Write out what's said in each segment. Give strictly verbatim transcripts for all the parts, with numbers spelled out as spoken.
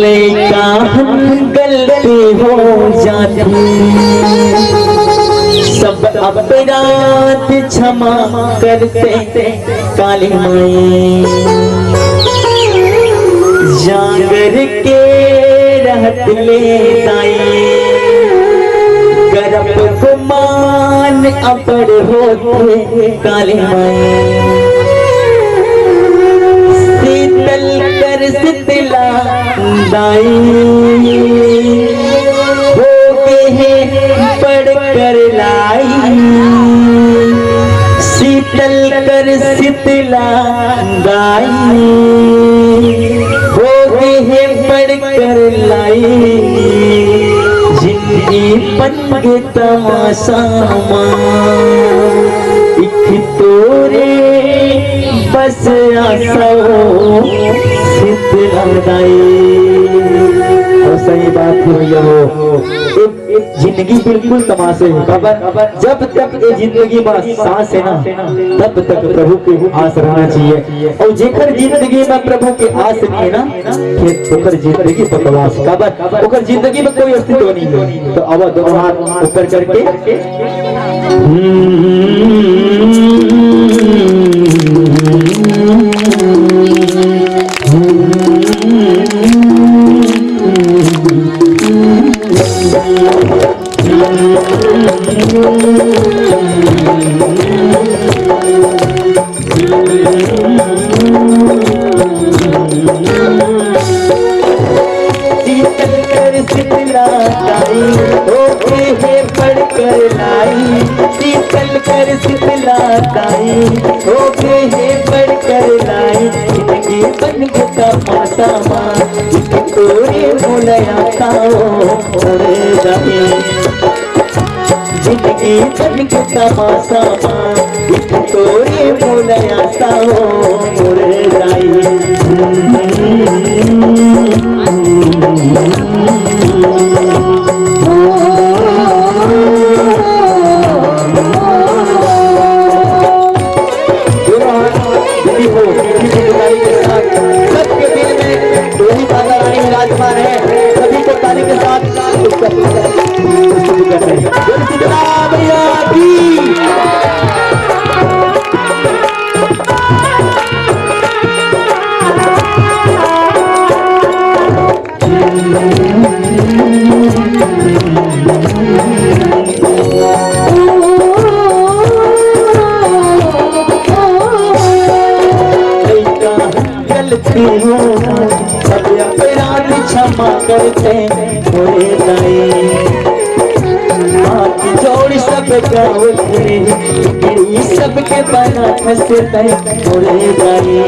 लइका हन गलती हो जाथे, सब अपराध क्षमा करते काली माई। जांगर के रहत ले दाई, गर्भ गुमान अबड़ होथे काली माई। शीतल कर शीतला दाई, होगे हे बड़ कर लाई। शीतल कर शीतला दाई, होगे हे बड़ कर लाई। जिंदगी बन गे तमाशा मा, एक तोरे बस आसा ओ शीतला दाई। अउ सही बात हे भैया हो, ए, ए जिंदगी बिल्कुल तमाशा हे। काबर, जब तक ए जिंदगी मा सांस हे ना, तब तक प्रभु के आस रहना चाहिए। अउ जेकर जिंदगी मा प्रभु के आस नइ हे ना, फेर ओकर जिंदगी बकवास। काबर, ओकर जिंदगी मा कोई अस्तित्व नइ हे। त आवा दोनों हाथ ऊपर करके, शीतल कर शीतला दाई, होगे हे बड़ कर लाई। शीतल कर शीतला दाई, होगे हे बड़ कर लाई। जिंदगी बन गे तमाशा मा, एक तोरे मोला आसा ओ मोर दाई। जिंदगी बन गे तमाशा मा, एक तोरे मोला आसा ओ मोर दाई। दीदी हो, दीदी की पुजारी के साथ सबके दिल में वही माता रानी विराजमान है। सभी को ताली के साथ उसका स्वागत करते हैं। बोल शीतला मैया की। गलती हो, सब अपराध क्षमा करते मोरे दाई। हाथ जोड़ सब गावत हे, गिरी सबके बना खसते मोरे दाई।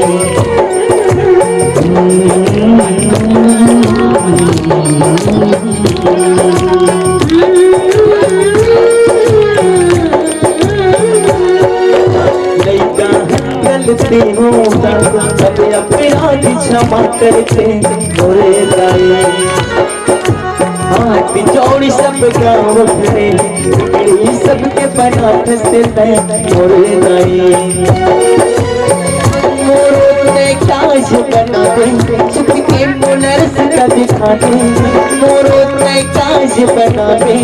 लइका गलती होता, सब अपराध क्षमा करते मोरे दाई। हाथ जोड़ सब गावत हे, ये सबके बना खसते मोरे दाई। मोरो तैं काज बना दे, सुख के मोला रस्ता दिखा दे। मोरो तैं काज बना दे,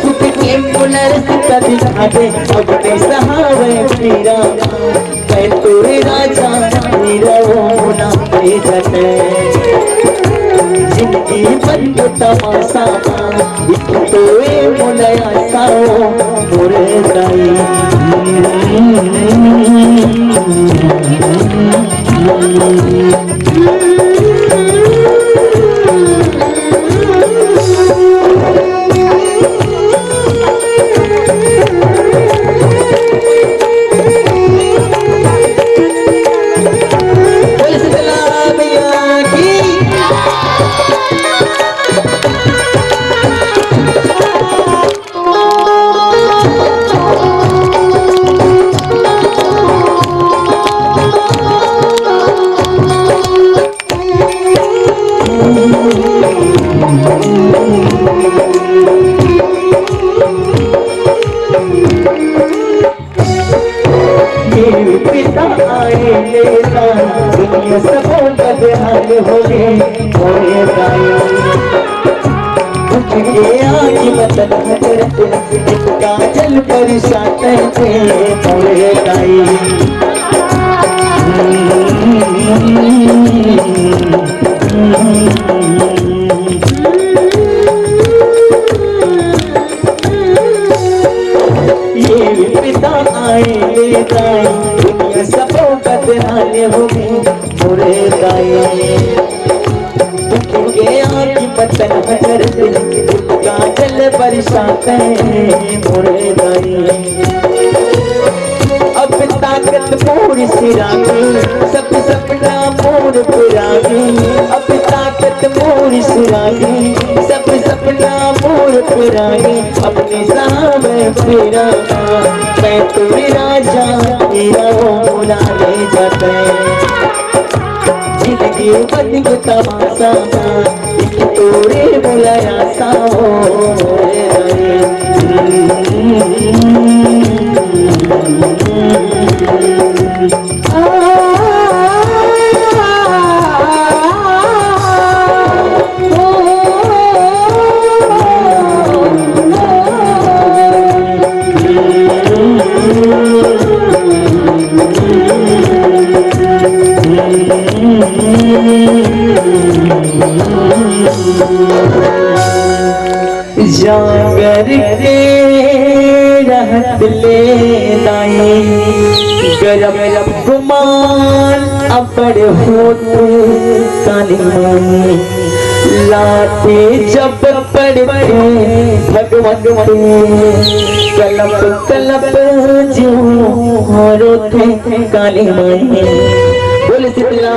सुख के मोला रस्ता दिखा दे। अब नइ सहावय पीरा, मैं तोरे राजा हीरा ओ मोला दे जते। जिंदगी बन गे तमाशा, एक तोरे मोला आसा ओ मोरे दाई। काजल बरसाते थे मोरे दाई। ये विपदा आए ले दाई, दुनिया सबो बदहाल होगे मोरे दाई। दुख के आँखी पतन कर दे, काजल बरसाते मोरे दाई। अब ताकत मोर सिरागे, सब सपना मोर पुरागे। अब ताकत मोर सिरागे, सब सपना मोर पुरागे। अपने सामने फिरा मैं तो राजा, तेरा वो बुला ले जाते। जिंदगी बन के तमाशा, एक तोरे बुलाया सा हो। जागर के रहत ले दाई, गरब गुमान अबड़ होत काली माई। लाते जब पड़ते भगवंत, कलप कलप जीव रोते काली माई। बोल शीतला